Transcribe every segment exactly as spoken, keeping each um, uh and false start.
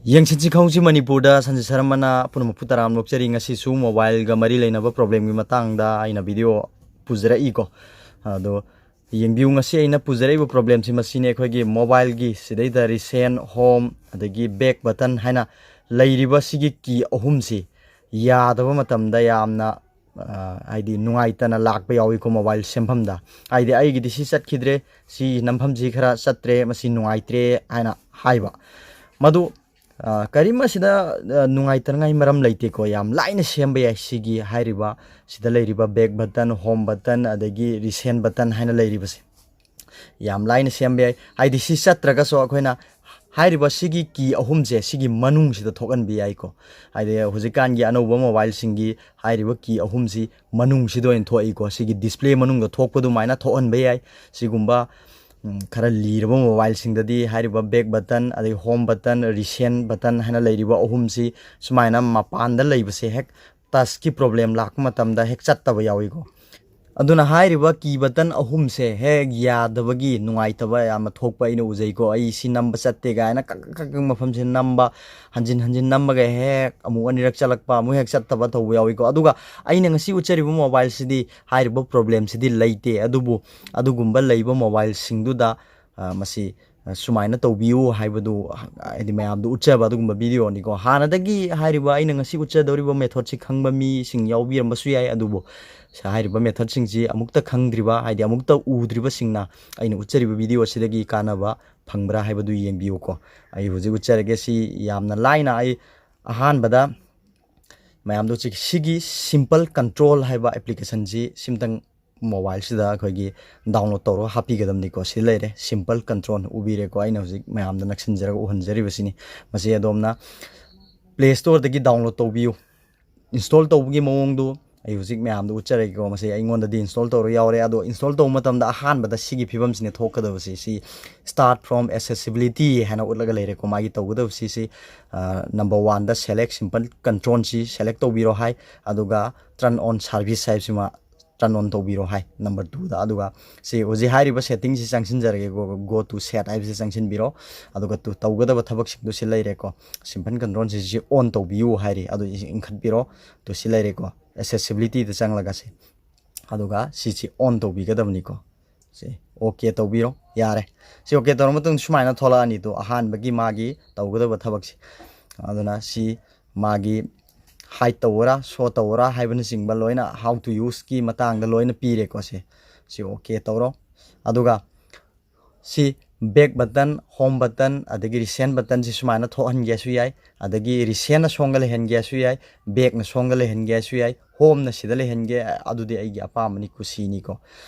ꯌꯦꯡꯁꯤꯟꯁꯤ ꯈꯪꯁꯤ ꯃꯅꯤꯄꯨꯔꯗ ꯁꯟꯖꯤꯠ ꯁꯔꯃꯅ ꯑꯄꯨꯟꯕ ꯃꯈꯨ ꯇꯔꯥꯝ ꯂꯣꯛꯆꯔꯤ꯫ ꯉꯁꯤꯁꯨ ꯃꯣꯕꯥꯏꯜꯒ ꯃꯔꯤ ꯂꯩꯅꯕ ꯄ꯭ꯔꯣꯕ꯭ꯂꯦꯝꯒꯤ ꯃꯇꯥꯡꯗ ꯑꯩꯅ ꯚꯤꯗꯤꯑꯣ ꯄꯨꯖꯔꯛꯏꯀꯣ꯫ ꯑꯗꯣ ꯌꯦꯡꯕꯤꯌꯨ, ꯉꯁꯤ ꯑꯩꯅ ꯄꯨꯖꯔꯛꯏꯕ ꯄ꯭ꯔꯣꯕ꯭ꯂꯦꯝꯁꯤ ꯃꯁꯤꯅꯤ꯫ ꯑꯩꯈꯣꯏꯒꯤ ꯃꯣꯕꯥꯏꯜꯒꯤ ꯁꯤꯗꯩꯗ ꯔꯤꯁꯦꯟ, ꯍꯣꯝ ꯑꯗꯒꯤ ꯕꯦꯛ ꯕꯇꯟ ꯍꯥꯏꯅ ꯂꯩꯔꯤꯕ ꯁꯤꯒꯤ ꯀꯤ ꯑꯍꯨꯝꯁꯤ ꯌꯥꯗꯕ ꯃꯇꯝꯗ ꯌꯥꯝꯅ, ꯑ, ꯍꯥꯏꯗꯤ ꯅꯨꯡꯉꯥꯏꯇꯅ ꯂꯥꯛꯄ ꯌꯥꯎꯏꯀꯣ ꯃꯣꯕꯥꯏꯜ ꯁꯦꯝꯐꯝꯗ꯫ ꯍꯥꯏꯗꯤ ꯑꯩꯒꯤꯗꯤ ꯁꯤ ꯆꯠꯈꯤꯗ꯭ꯔꯦ, ꯁꯤ ꯅꯝꯐꯝꯁꯤ ꯈꯔ ꯆꯠꯇ꯭ꯔꯦ, ꯃꯁꯤ ꯅꯨꯡꯉꯥꯏꯇ꯭ꯔꯦ ꯍꯥꯏꯅ ꯍꯥꯏꯕ꯫ ꯃꯗꯨ, ꯑ, ꯀꯔꯤꯝ ꯑꯁꯤꯗ, ꯑ, ꯅꯨꯡꯉꯥꯏꯇꯅꯉꯥꯏ ꯃꯔꯝ ꯂꯩꯇꯦꯀꯣ꯫ ꯌꯥꯝ ꯂꯥꯏꯅ ꯁꯦꯝꯕ ꯌꯥꯏ ꯁꯤꯒꯤ ꯍꯥꯏꯔꯤꯕ ꯁꯤꯗ ꯂꯩꯔꯤꯕ ꯕꯦꯛ ꯕꯇꯟ, ꯍꯣꯝ ꯕꯇꯟ ꯑꯗꯒꯤ ꯔꯤꯁꯦꯟ ꯕꯇꯟ ꯍꯥꯏꯅ ꯂꯩꯔꯤꯕꯁꯦ꯫ ꯌꯥꯝ ꯂꯥꯏꯅ ꯁꯦꯝꯕ ꯌꯥꯏ꯫ ꯍꯥꯏꯗꯤ ꯁꯤ ꯆꯠꯇ꯭ꯔꯒꯁꯨ ꯑꯩꯈꯣꯏꯅ ꯍꯥꯏꯔꯤꯕ ꯁꯤꯒꯤ ꯀꯤ ꯑꯍꯨꯝꯁꯦ ꯁꯤꯒꯤ ꯃꯅꯨꯡꯁꯤꯗ ꯊꯣꯛꯍꯟꯕ ꯌꯥꯏꯀꯣ꯫ ꯍꯥꯏꯗꯤ ꯍꯧꯖꯤꯛꯀꯥꯟꯒꯤ ꯑꯅꯧꯕ ꯃꯣꯕꯥꯏꯜꯁꯤꯡꯒꯤ ꯍꯥꯏꯔꯤꯕ ꯀꯤ ꯑꯍꯨꯝꯁꯤ ꯃꯅꯨꯡꯁꯤꯗ ꯑꯣꯏꯅ ꯊꯣꯛꯏꯀꯣ꯫ ꯁꯤꯒꯤ ꯗꯤꯁꯄ꯭ꯂꯦ ꯃꯅꯨꯡꯗ ꯊꯣꯛꯄ ꯑꯗꯨꯃꯥꯏꯅ ꯊꯣꯛꯍꯟꯕ ꯌꯥꯏ꯫ ꯁꯤꯒꯨꯝꯕ, ꯎꯝ, ꯈꯔ ꯂꯤꯔꯕ ꯃꯣꯕꯥꯏꯜꯁꯤꯡꯗꯗꯤ ꯍꯥꯏꯔꯤꯕ ꯕꯦꯛ ꯕꯇꯟ, ꯑꯗꯩ ꯍꯣꯝ ꯕꯇꯟ, ꯔꯤꯁꯦꯟ ꯕꯇꯟ ꯍꯥꯏꯅ ꯂꯩꯔꯤꯕ ꯑꯍꯨꯝꯁꯤ ꯁꯨꯃꯥꯏꯅ ꯃꯄꯥꯟꯗ ꯂꯩꯕꯁꯦ ꯍꯦꯛ ꯇꯁꯀꯤ ꯄ꯭ꯔꯣꯕ꯭ꯂꯦꯝ ꯂꯥꯛꯄ ꯃꯇꯝꯗ ꯍꯦꯛ ꯆꯠꯇꯕ ꯌꯥꯎꯏꯀꯣ꯫ ꯑꯗꯨꯅ ꯍꯥꯏꯔꯤꯕ ꯀꯤ ꯕꯇꯟ ꯑꯍꯨꯝꯁꯦ ꯍꯦꯛ ꯌꯥꯗꯕꯒꯤ ꯅꯨꯡꯉꯥꯏꯇꯕ ꯌꯥꯝꯅ ꯊꯣꯛꯄ ꯑꯩꯅ ꯎꯖꯩꯀꯣ꯫ ꯑꯩ ꯁꯤ ꯅꯝꯕ ꯆꯠꯇꯦ ꯀꯥꯏꯅ ꯀꯛ ꯀꯛ ꯀꯛ ꯃꯐꯝꯁꯤ ꯅꯝꯕ, ꯍꯟꯖꯤꯟ ꯍꯟꯖꯤꯟ ꯅꯝꯃꯒ ꯍꯦꯛ ꯑꯃꯨꯛ ꯑꯅꯤꯔꯛ ꯆꯠꯂꯛꯄ, ꯑꯃꯨꯛ ꯍꯦꯛ ꯆꯠꯇꯕ ꯇꯧꯕ ꯌꯥꯎꯏꯀꯣ꯫ ꯑꯗꯨꯒ ꯑꯩꯅ ꯉꯁꯤ ꯎꯠꯆꯔꯤꯕ ꯃꯣꯕꯥꯏꯜꯁꯤꯗꯤ ꯍꯥꯏꯔꯤꯕ ꯄ꯭ꯔꯣꯕ꯭ꯂꯦꯝꯁꯤꯗꯤ ꯂꯩꯇꯦ꯫ ꯑꯗꯨꯕꯨ ꯑꯗꯨꯒꯨꯝꯕ ꯂꯩꯕ ꯃꯣꯕꯥꯏꯜꯁꯤꯡꯗꯨꯗ, ꯑ, ꯃꯁꯤ, ꯑ, ꯁꯨꯃꯥꯏꯅ ꯇꯧꯕꯤꯌꯨ ꯍꯥꯏꯕꯗꯨ, ꯍꯥꯏꯗꯤ ꯃꯌꯥꯝꯗꯨ ꯎꯠꯆꯕ ꯑꯗꯨꯒꯨꯝꯕ ꯚꯤꯗꯤꯑꯣꯅꯤꯀꯣ꯫ ꯍꯥꯟꯅꯗꯒꯤ ꯍꯥꯏꯔꯤꯕ ꯑꯩꯅ ꯉꯁꯤ ꯎꯠꯆꯗꯧꯔꯤꯕ ꯃꯦꯊꯣꯠꯁꯤ ꯈꯪꯕ ꯃꯤꯁꯤꯡ ꯌꯥꯎꯕꯤꯔꯝꯕꯁꯨ ꯌꯥꯏ, ꯑꯗꯨꯕꯨ ꯁ-, ꯍꯥꯏꯔꯤꯕ ꯃꯦꯊꯣꯠꯁꯤꯡꯁꯤ ꯑꯃꯨꯛꯇ ꯈꯪꯗ꯭ꯔꯤꯕ, ꯍꯥꯏꯗꯤ ꯑꯃꯨꯛꯇ ꯎꯗ꯭ꯔꯤꯕꯁꯤꯡꯅ ꯑꯩꯅ ꯎꯠꯆꯔꯤꯕ ꯚꯤꯗꯤꯑꯣ ꯑꯁꯤꯗꯒꯤ ꯀꯥꯟꯅꯕ ꯐꯪꯕ꯭ꯔꯥ ꯍꯥꯏꯕꯗꯨ ꯌꯦꯡꯕꯤꯌꯨꯀꯣ꯫ ꯑꯩ ꯍꯧꯖꯤꯛ ꯎꯠꯆꯔꯒꯦ꯫ ꯁꯤ ꯌꯥꯝꯅ ꯂꯥꯏꯅ ꯑꯩ ꯑꯍꯥꯟꯕꯗ ꯃꯌꯥꯝꯗꯣ ꯁꯤ-, ꯁꯤꯒꯤ ꯁꯤꯝꯄꯜ ꯀꯟꯇ꯭ꯔꯣꯜ ꯍꯥꯏꯕ ꯑꯦꯄ꯭ꯂꯤꯀꯦꯁꯟꯁꯤ ꯁꯤꯝꯇꯪ ꯃꯣꯕꯥꯏꯜꯁꯤꯗ ꯑꯩꯈꯣꯏꯒꯤ ꯗꯥꯎꯟꯂꯣꯗ ꯇꯧꯔꯒ ꯍꯥꯞꯄꯤꯒꯗꯕꯅꯤꯀꯣ꯫ ꯁꯤ ꯂꯩꯔꯦ, ꯁꯤꯝꯄꯜ ꯀꯟꯇ꯭ꯔꯣꯜ ꯎꯕꯤꯔꯦꯀꯣ꯫ ꯑꯩꯅ ꯍꯧꯖꯤꯛ ꯃꯌꯥꯝꯗ ꯅꯛꯁꯤꯟꯖꯔꯒ ꯎꯍꯟꯖꯔꯤꯕꯁꯤꯅꯤ꯫ ꯃꯁꯤ ꯑꯗꯣꯝꯅ ꯄ꯭ꯂꯦ ꯁ꯭ꯇꯣꯔꯗꯒꯤ ꯗꯥꯎꯟꯂꯣꯗ ꯇꯧꯕꯤꯌꯨ꯫ ꯏꯟꯁꯇꯣꯜ ꯇꯧꯕꯒꯤ ꯃꯑꯣꯡꯗꯨ ꯑꯩ ꯍꯧꯖꯤꯛ ꯃꯌꯥꯝꯗ ꯎꯠꯆꯔꯒꯦꯀꯣ꯫ ꯃꯁꯤ ꯑꯩꯉꯣꯟꯗꯗꯤ ꯏꯟꯁꯇꯣꯜ ꯇꯧꯔ ꯌꯥꯎꯔꯦ꯫ ꯑꯗꯣ ꯏꯟꯁꯇꯣꯜ ꯇꯧꯕ ꯃꯇꯝꯗ ꯑꯍꯥꯟꯕꯗ ꯁꯤꯒꯤ ꯐꯤꯕꯝꯁꯤꯅ ꯊꯣꯛꯀꯗꯕꯁꯤ꯫ ꯁꯤ start from accessibility ꯍꯥꯏꯅ ꯎꯠꯂꯒ ꯂꯩꯔꯦꯀꯣ꯫ ꯃꯥꯒꯤ ꯇꯧꯒꯗꯕꯁꯤ ꯁꯤ, ꯑ, ꯅꯝꯕꯔ ꯋꯥꯟꯗ select simple control ꯁꯤ ꯁꯦꯂꯦꯛ ꯇꯧꯕꯤꯔꯣ ꯍꯥꯏ꯫ ꯑꯗꯨꯒ turn on service ꯍꯥꯏꯕꯁꯤꯃ turn on ꯇꯧꯕꯤꯔꯣ ꯍꯥꯏ number twoꯗ꯫ ꯑꯗꯨꯒ ꯁꯤ ꯍꯧꯖꯤꯛ ꯍꯥꯏꯔꯤꯕ settingꯁꯤ ꯆꯪꯁꯤꯟꯖꯔꯒꯦ, go, go to set ꯍꯥꯏꯕꯁꯤ ꯆꯪꯁꯤꯟꯕꯤꯔꯣ꯫ ꯑꯗꯨꯒ ꯇꯨ ꯇꯧꯒꯗꯕ ꯊꯕꯛꯁꯤꯡꯗꯣ ꯁꯤ ꯂꯩꯔꯦꯀꯣ꯫ Simple controlꯁꯤ ꯁꯤ on ꯇꯧꯕꯤꯌꯨ ꯍꯥꯏꯔꯤ, ꯑꯗꯨ ꯁꯤ ꯏꯟꯈꯠꯄꯤꯔꯣ꯫ ꯇꯨ ꯁꯤ ꯂꯩꯔꯦꯀꯣ, accessibilityꯗ ꯆꯪꯂꯒ ꯁꯤ, ꯑꯗꯨꯒ ꯁꯤꯁꯤ on ꯇꯧꯕꯤꯒꯗꯕꯅꯤꯀꯣ꯫ ꯁꯤ okay ꯇꯧꯕꯤꯔꯣ, ꯌꯥꯔꯦ꯫ ꯁꯤ okay ꯇꯧꯔ ꯃꯇꯨꯡꯗ ꯁꯨꯃꯥꯏꯅ ꯊꯣꯛꯂꯛꯑꯅꯤ꯫ ꯇꯨ ꯑꯍꯥꯟꯕꯒꯤ ꯃꯥꯒꯤ ꯇꯧꯒꯗꯕ ꯊꯕꯛꯁꯤ, ꯑꯗꯨꯅ ꯁꯤ ꯃꯥꯒꯤ hide ꯇꯧꯕꯔꯥ, show ꯇꯧꯕꯔꯥ ꯍꯥꯏꯕꯅꯆꯤꯡꯕ ꯂꯣꯏꯅ, how to useꯀꯤ ꯃꯇꯥꯡꯗ ꯂꯣꯏꯅ ꯄꯤꯔꯦꯀꯣ꯫ ꯁꯦ ꯁꯤ okay ꯇꯧꯔꯣ꯫ ꯑꯗꯨꯒ ꯁꯤ back button, home button, ꯑꯗꯒꯤ recent buttonꯁꯤ ꯁꯨꯃꯥꯏꯅ ꯊꯣꯛꯍꯟꯒꯦꯁꯨ ꯌꯥꯏ, ꯑꯗꯒꯤ recentꯅ ꯁꯣꯝꯒ ꯂꯩꯍꯟꯒꯦꯁꯨ ꯌꯥꯏ, backꯅ ꯁꯣꯝꯒ ꯂꯩꯍꯟꯒꯦꯁꯨ ꯌꯥꯏ, homeꯅ ꯁꯤꯗ ꯂꯩꯍꯟꯒꯦ, ꯑꯗꯨꯗꯤ ꯑꯩꯒꯤ ꯑꯄꯥꯝꯕꯅꯤ, ꯀꯨꯁꯤꯅꯤꯀꯣ꯫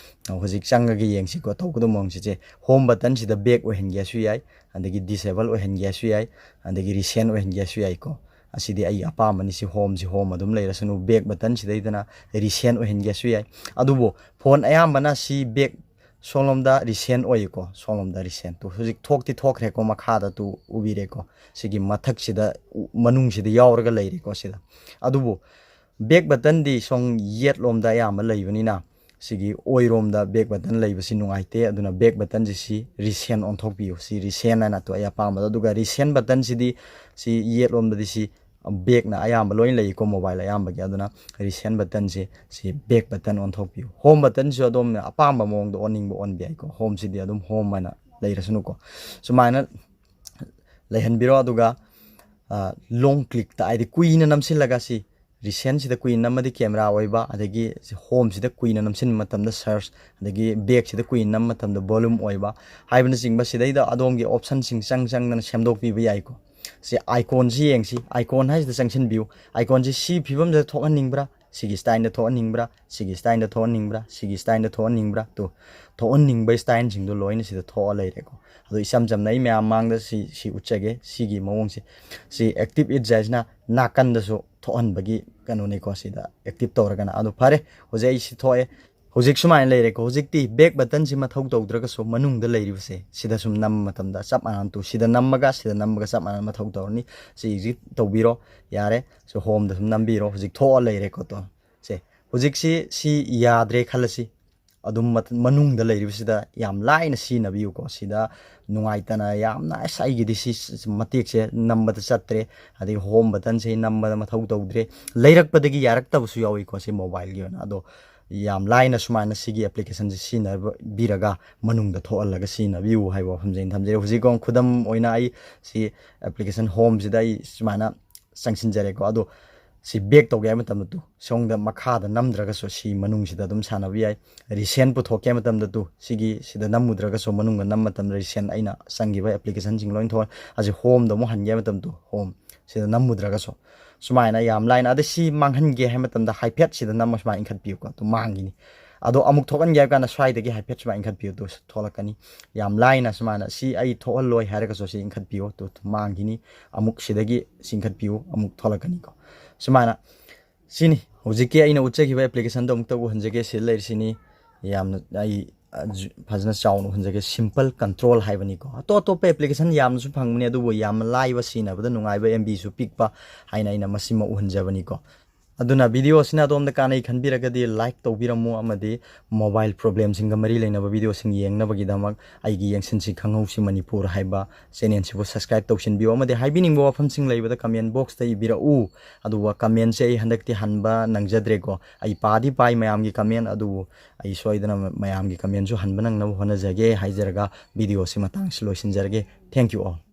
ꯍꯧꯖꯤꯛ ꯆꯪꯉꯒ ꯌꯦꯡꯁꯤꯀꯣ, ꯇꯧꯒꯗꯕ ꯃꯑꯣꯡꯁꯤꯁꯦ꯫ Home buttonꯁꯤꯗ back ꯑꯣꯏꯍꯟꯒꯦꯁꯨ ꯌꯥꯏ, ꯑꯗꯒꯤ disable ꯑꯣꯏꯍꯟꯒꯦꯁꯨ ꯌꯥꯏ, ꯑꯗꯒꯤ recent ꯑꯣꯏꯍꯟꯒꯦꯁꯨ ꯌꯥꯏꯀꯣ꯫ ꯑꯁꯤꯗꯤ ꯑꯩꯒꯤ ꯑꯄꯥꯝꯕꯅꯤ꯫ ꯁꯤ homeꯁꯤ home ꯑꯗꯨꯝ ꯂꯩꯔꯁꯅꯨ, back buttonꯁꯤꯗꯩꯗꯅ recent ꯑꯣꯏꯍꯟꯒꯦꯁꯨ ꯌꯥꯏ꯫ ꯑꯗꯨꯕꯨ phone ꯑꯌꯥꯝꯕꯅ ꯁꯤ back ꯁꯣꯝꯂꯣꯝꯗ recent ꯑꯣꯏꯌꯦꯀꯣ, ꯁꯣꯝꯂꯣꯝꯗ recent꯫ ꯇꯨ ꯍꯧꯖꯤꯛ ꯊꯣꯛꯇꯤ ꯊꯣꯛꯈ꯭ꯔꯦꯀꯣ, ꯃꯈꯥꯗ ꯇꯨ ꯎꯕꯤꯔꯦꯀꯣ, ꯁꯤꯒꯤ ꯃꯊꯛꯁꯤꯗ ꯎ-, ꯃꯅꯨꯡꯁꯤꯗ ꯌꯥꯎꯔꯒ ꯂꯩꯔꯦꯀꯣ ꯁꯤꯗ꯫ ꯑꯗꯨꯕꯨ back buttonꯗꯤ ꯁꯣꯝ ꯌꯦꯠꯂꯣꯝꯗ ꯑꯌꯥꯝꯕ ꯂꯩꯕꯅꯤꯅ ꯁꯤꯒꯤ ꯑꯣꯏꯔꯣꯝꯗ back button ꯂꯩꯕꯁꯤ ꯅꯨꯡꯉꯥꯏꯇꯦ꯫ ꯑꯗꯨꯅ back buttonꯁꯤ ꯁꯤ recent ꯑꯣꯟꯊꯣꯛꯄꯤꯌꯨ꯫ ꯁꯤ recent ꯍꯥꯏꯅ ꯇꯨ ꯑꯩ ꯑꯄꯥꯝꯕꯗꯣ꯫ ꯑꯗꯨꯒ recent buttonꯁꯤꯗꯤ ꯁꯤ ꯌꯦꯠꯂꯣꯝꯗꯗꯤ ꯁꯤ backꯅ ꯑꯌꯥꯝꯕ ꯂꯣꯏꯅ ꯂꯩꯀꯣ mobile ꯑꯌꯥꯝꯕꯒꯤ꯫ ꯑꯗꯨꯅ recent buttonꯁꯤ ꯁꯤ back button ꯑꯣꯟꯊꯣꯛꯄꯤꯌꯨ꯫ Home buttonꯁꯨ ꯑꯗꯣꯝꯅ ꯑꯄꯥꯝꯕ ꯃꯑꯣꯡꯗ ꯑꯣꯟꯅꯤꯡꯕ ꯑꯣꯟꯕ ꯌꯥꯏꯀꯣ꯫ Homeꯁꯤꯗꯤ ꯑꯗꯨꯝ home ꯍꯥꯏꯅ ꯂꯩꯔꯁꯅꯨꯀꯣ꯫ ꯁꯨꯃꯥꯏꯅ ꯂꯩꯍꯟꯕꯤꯔꯣ꯫ ꯑꯗꯨꯒ, ꯑ, long clickꯇ, ꯍꯥꯏꯗꯤ ꯀꯨꯏꯅ ꯅꯝꯁꯤꯜꯂꯒ ꯁꯤ recentꯁꯤꯗ ꯀꯨꯏꯅ ꯅꯝꯃꯗꯤ camera ꯑꯣꯏꯕ, ꯑꯗꯒꯤ ꯁꯤ homeꯁꯤꯗ ꯀꯨꯏꯅ ꯅꯝꯁꯤꯟꯕ ꯃꯇꯝꯗ search, ꯑꯗꯒꯤ backꯁꯤꯗ ꯀꯨꯏꯅ ꯅꯝꯕ ꯃꯇꯝꯗ volume ꯑꯣꯏꯕ ꯍꯥꯏꯕꯅꯆꯤꯡꯕ ꯁꯤꯗꯩꯗ ꯑꯗꯣꯝꯒꯤ optionꯁꯤꯡ ꯆꯪ ꯆꯪꯗꯅ ꯁꯦꯝꯗꯣꯛꯄꯤꯕ ꯌꯥꯏꯀꯣ꯫ ꯁꯤ iconꯁꯤ ꯌꯦꯡꯁꯤ, icon ꯍꯥꯏꯁꯤꯗ ꯆꯪꯁꯤꯟꯕꯤꯌꯨ꯫ Iconꯁꯤ ꯁꯤ ꯐꯤꯕꯝꯁꯤꯗ ꯊꯣꯛꯍꯟꯅꯤꯡꯕ꯭ꯔꯥ, ꯁꯤꯒꯤ styleꯗ ꯊꯣꯛꯍꯟꯅꯤꯡꯕ꯭ꯔꯥ, ꯁꯤꯒꯤ styleꯗ ꯊꯣꯛꯍꯟꯅꯤꯡꯕ꯭ꯔꯥ, ꯁꯤꯒꯤ styleꯗ ꯊꯣꯛꯍꯟꯅꯤꯡꯕ꯭ꯔꯥ? ꯇꯨ ꯊꯣꯛꯍꯟꯅꯤꯡꯕ styleꯁꯤꯡꯗꯣ ꯂꯣꯏꯅ ꯁꯤꯗ ꯊꯣꯛꯑ ꯂꯩꯔꯦꯀꯣ꯫ ꯑꯗꯣ ꯏꯆꯝ ꯆꯝꯅ ꯑꯩ ꯃꯌꯥꯝ ꯃꯥꯡꯗ ꯁꯤ, ꯁꯤ ꯎꯠꯆꯒꯦ꯫ ꯁꯤꯒꯤ ꯃꯑꯣꯡꯁꯦ, ꯁꯤ active edge ꯍꯥꯏꯁꯤꯅ ꯅꯥꯀꯟꯗꯁꯨ ꯊꯣꯛꯍꯟꯕꯒꯤ ꯀꯩꯅꯣꯅꯤꯀꯣ, ꯁꯤꯗ active ꯇꯧꯔꯒꯅ꯫ ꯑꯗꯣ ꯐꯔꯦ, ꯍꯧꯖꯤꯛ ꯑꯩ ꯁꯤ ꯊꯣꯛꯑꯦ꯫ ꯍꯧꯖꯤꯛ ꯁꯨꯃꯥꯏꯅ ꯂꯩꯔꯦꯀꯣ꯫ ꯍꯧꯖꯤꯛꯇꯤ back buttonꯁꯤ ꯃꯊꯧ ꯇꯧꯗ꯭ꯔꯒꯁꯨ ꯃꯅꯨꯡꯗ ꯂꯩꯔꯤꯕꯁꯦ ꯁꯤꯗ ꯁꯨꯝ ꯅꯝꯕ ꯃꯇꯝꯗ ꯆꯞ ꯃꯥꯟꯅꯅ ꯇꯨ ꯁꯤꯗ ꯅꯝꯃꯒ ꯁꯤꯗ ꯅꯝꯃꯒ ꯆꯞ ꯃꯥꯟꯅꯅ ꯃꯊꯧ ꯇꯧꯔꯅꯤ꯫ ꯁꯤ exit ꯇꯧꯕꯤꯔꯣ, ꯌꯥꯔꯦ꯫ ꯁꯤ homeꯗ ꯁꯨꯝ ꯅꯝꯕꯤꯔꯣ꯫ ꯍꯧꯖꯤꯛ ꯊꯣꯛꯑ ꯂꯩꯔꯦꯀꯣ꯫ ꯇꯣ ꯁꯦ ꯍꯧꯖꯤꯛꯁꯤ ꯁꯤ ꯌꯥꯗ꯭ꯔꯦ ꯈꯜꯂꯁꯤ, ꯑꯗꯨꯝ ꯃꯅꯨꯡꯗ ꯂꯩꯔꯤꯕꯁꯤꯗ ꯌꯥꯝ ꯂꯥꯏꯅ ꯁꯤꯖꯤꯟꯅꯕꯤꯌꯨꯀꯣ꯫ ꯁꯤꯗ ꯅꯨꯡꯉꯥꯏꯇꯅ ꯌꯥꯝꯅ "ꯑꯁ, ꯑꯩꯒꯤꯗꯤ ꯁꯤ ꯃꯇꯦꯛꯁꯦ ꯅꯝꯕꯗ ꯆꯠꯇ꯭ꯔꯦ, ꯑꯗꯒꯤ ꯍꯣꯝ ꯕꯇꯟꯁꯦ ꯑꯩ ꯅꯝꯕꯗ ꯃꯊꯧ ꯇꯧꯗ꯭ꯔꯦ", ꯂꯩꯔꯛꯄꯗꯒꯤ ꯌꯥꯔꯛꯇꯕꯁꯨ ꯌꯥꯎꯏꯀꯣ ꯁꯤ ꯃꯣꯕꯥꯏꯜꯒꯤ ꯑꯣꯏꯅ꯫ ꯑꯗꯣ ꯌꯥꯝ ꯂꯥꯏꯅ ꯁꯨꯃꯥꯏꯅ ꯁꯤꯒꯤ ꯑꯦꯄ꯭ꯂꯤꯀꯦꯁꯟꯁꯦ ꯁꯤꯖꯤꯟꯅꯕꯤꯔꯒ ꯃꯅꯨꯡꯗ ꯊꯣꯛꯍꯜꯂꯒ ꯁꯤꯖꯤꯟꯅꯕꯤꯌꯨ ꯍꯥꯏꯕ ꯋꯥꯐꯝꯁꯦ ꯑꯩꯅ ꯊꯝꯖꯔꯦ꯫ ꯍꯧꯖꯤꯛ ꯈꯨꯗꯝ ꯑꯣꯏꯅ ꯑꯩ ꯁꯤ ꯑꯦꯄ꯭ꯂꯤꯀꯦꯁꯟ ꯍꯣꯝꯁꯤꯗ ꯑꯩ ꯁꯨꯃꯥꯏꯅ ꯆꯪꯁꯤꯟꯖꯔꯦꯀꯣ꯫ ꯑꯗꯣ ꯁꯤ ꯕꯦꯛ ꯇꯧꯒꯦ ꯍꯥꯏꯕ ꯃꯇꯝꯗ ꯇꯨ ꯁꯣꯝꯗ ꯃꯈꯥꯗ ꯅꯝꯗ꯭ꯔꯒꯁꯨ ꯁꯤ ꯃꯅꯨꯡꯁꯤꯗ ꯑꯗꯨꯝ ꯁꯥꯟꯅꯕ ꯌꯥꯏ꯫ ꯔꯤꯁꯦꯟ ꯄꯨꯊꯣꯛꯀꯦ ꯍꯥꯏꯕ ꯃꯇꯝꯗ ꯇꯨ ꯁꯤꯒꯤ ꯁꯤꯗ ꯅꯝꯃꯨꯗ꯭ꯔꯒꯁꯨ ꯃꯅꯨꯡꯗ ꯅꯝꯕ ꯃꯇꯝꯗ ꯔꯤꯁꯦꯟ ꯑꯩꯅ ꯆꯪꯈꯤꯕ ꯑꯦꯄ꯭ꯂꯤꯀꯦꯁꯟꯁꯤꯡ ꯂꯣꯏ ꯊꯣꯛꯑꯦ꯫ ꯑꯁꯤ ꯍꯣꯝꯗ ꯑꯃꯨꯛ ꯍꯟꯒꯦ ꯍꯥꯏꯕ ꯃꯇꯝꯗ ꯇꯨ ꯍꯣꯝ ꯁꯤꯗ ꯅꯝꯃꯨꯗ꯭ꯔꯒꯁꯨ ꯁꯨꯃꯥꯏꯅ ꯌꯥꯝ ꯂꯥꯏꯅ꯫ ꯑꯗ ꯁꯤ ꯃꯥꯡꯍꯟꯒꯦ ꯍꯥꯏꯕ ꯃꯇꯝꯗ ꯍꯥꯏꯐꯦꯠ ꯁꯤꯗ ꯅꯝꯃ ꯁꯨꯃꯥꯏꯅ ꯏꯟꯈꯠꯄꯤꯌꯨꯀꯣ, ꯇꯨ ꯃꯥꯡꯈꯤꯅꯤ꯫ ꯑꯗꯣ ꯑꯃꯨꯛ ꯊꯣꯛꯍꯟꯒꯦ ꯍꯥꯏꯕ ꯀꯥꯟꯗ ꯁ꯭ꯋꯥꯏꯗꯒꯤ ꯍꯥꯏꯐꯦꯠ ꯁꯨꯃꯥꯏꯅ ꯏꯟꯈꯠꯄꯤꯌꯨ, ꯇꯨ ꯊꯣꯛꯂꯛꯀꯅꯤ꯫ ꯌꯥꯝ ꯂꯥꯏꯅ ꯁꯨꯃꯥꯏꯅ ꯁꯤ ꯑꯩ ꯊꯣꯛꯍꯜꯂꯣꯏ ꯍꯥꯏꯔꯒꯁꯨ ꯁꯤ ꯏꯟꯈꯠꯄꯤꯌꯨ, ꯇꯨ ꯃꯥꯡꯈꯤꯅꯤ꯫ ꯑꯃꯨꯛ ꯁꯤꯗꯒꯤ ꯆꯤꯡꯈꯠꯄꯤꯌꯨ, ꯑꯃꯨꯛ ꯊꯣꯛꯂꯛꯀꯅꯤꯀꯣ꯫ ꯁꯨꯃꯥꯏꯅ ꯁꯤꯅꯤ ꯍꯧꯖꯤꯛꯀꯤ ꯑꯩꯅ ꯎꯠꯆꯈꯤꯕ ꯑꯦꯄ꯭ꯂꯤꯀꯦꯁꯟꯗꯣ ꯑꯃꯨꯛꯇ ꯎꯍꯟꯖꯒꯦ꯫ ꯁꯤꯗ ꯂꯩꯔꯤꯁꯤꯅꯤ꯫ ꯌꯥꯝꯅ ꯑꯩ, ꯑ, ꯖꯨ-, ꯐꯖꯅ ꯆꯥꯎꯅ ꯎꯍꯟꯖꯒꯦ꯫ ꯁꯤꯝꯄꯜ ꯀꯟꯇ꯭ꯔꯣꯜ ꯍꯥꯏꯕꯅꯤꯀꯣ꯫ ꯑꯇꯣꯞ ꯑꯇꯣꯞꯄ ꯑꯦꯄ꯭ꯂꯤꯀꯦꯁꯟ ꯌꯥꯝꯅꯁꯨ ꯐꯪꯕꯅꯤ, ꯑꯗꯨꯕꯨ ꯌꯥꯝꯅ ꯂꯥꯏꯕ, ꯁꯤꯖꯤꯟꯅꯕꯗ ꯅꯨꯡꯉꯥꯏꯕ, ꯑꯦꯝ ꯕꯤꯁꯨ ꯄꯤꯛꯄ ꯍꯥꯏꯅ ꯑꯩꯅ ꯃꯁꯤꯃ ꯎꯍꯟꯖꯕꯅꯤꯀꯣ꯫ ꯑꯗꯨꯅ ꯚꯤꯗꯤꯑꯣ ꯑꯁꯤꯅ ꯑꯗꯣꯝꯗ ꯀꯥꯟꯅꯩ ꯈꯟꯕꯤꯔꯒꯗꯤ ꯂꯥꯏꯛ ꯇꯧꯕꯤꯔꯝꯃꯨ, ꯑꯃꯗꯤ ꯃꯣꯕꯥꯏꯜ ꯄ꯭ꯔꯣꯕ꯭ꯂꯦꯝꯁꯤꯡꯒ ꯃꯔꯤ ꯂꯩꯅꯕ ꯚꯤꯗꯤꯑꯣꯁꯤꯡ ꯌꯦꯡꯅꯕꯒꯤꯗꯃꯛ ꯑꯩꯒꯤ ꯌꯦꯡꯁꯤꯟꯁꯤ ꯈꯪꯍꯧꯁꯤ ꯃꯅꯤꯄꯨꯔ ꯍꯥꯏꯕ ꯆꯦꯅꯦꯜꯁꯤꯕꯨ ꯁꯕꯁꯀ꯭ꯔꯥꯏꯕ ꯇꯧꯁꯤꯟꯕꯤꯌꯨ꯫ ꯑꯃꯗꯤ ꯍꯥꯏꯕꯤꯅꯤꯡꯕ ꯋꯥꯐꯝꯁꯤꯡ ꯂꯩꯕꯗ ꯀꯃꯦꯟ ꯕꯣꯛꯁꯇ ꯏꯕꯤꯔꯛꯎ꯫ ꯑꯗꯨꯒ ꯀꯃꯦꯟꯁꯦ ꯑꯩ ꯍꯟꯗꯛꯇꯤ ꯍꯟꯕ ꯅꯪꯖꯗ꯭ꯔꯦꯀꯣ꯫ ꯑꯩ ꯄꯥꯗꯤ ꯄꯥꯏ ꯃꯌꯥꯝꯒꯤ ꯀꯃꯦꯟ, ꯑꯗꯨꯕꯨ ꯑꯩ ꯁꯣꯏꯗꯅ ꯃꯌꯥꯝꯒꯤ ꯀꯃꯦꯟꯁꯨ ꯍꯟꯕ ꯅꯪꯅꯕ ꯍꯣꯠꯅꯖꯒꯦ ꯍꯥꯏꯖꯔꯒ ꯚꯤꯗꯤꯑꯣꯁꯤ ꯃꯇꯥꯡꯁꯤ ꯂꯣꯏꯁꯤꯟꯖꯔꯒꯦ꯫ Thank you all꯫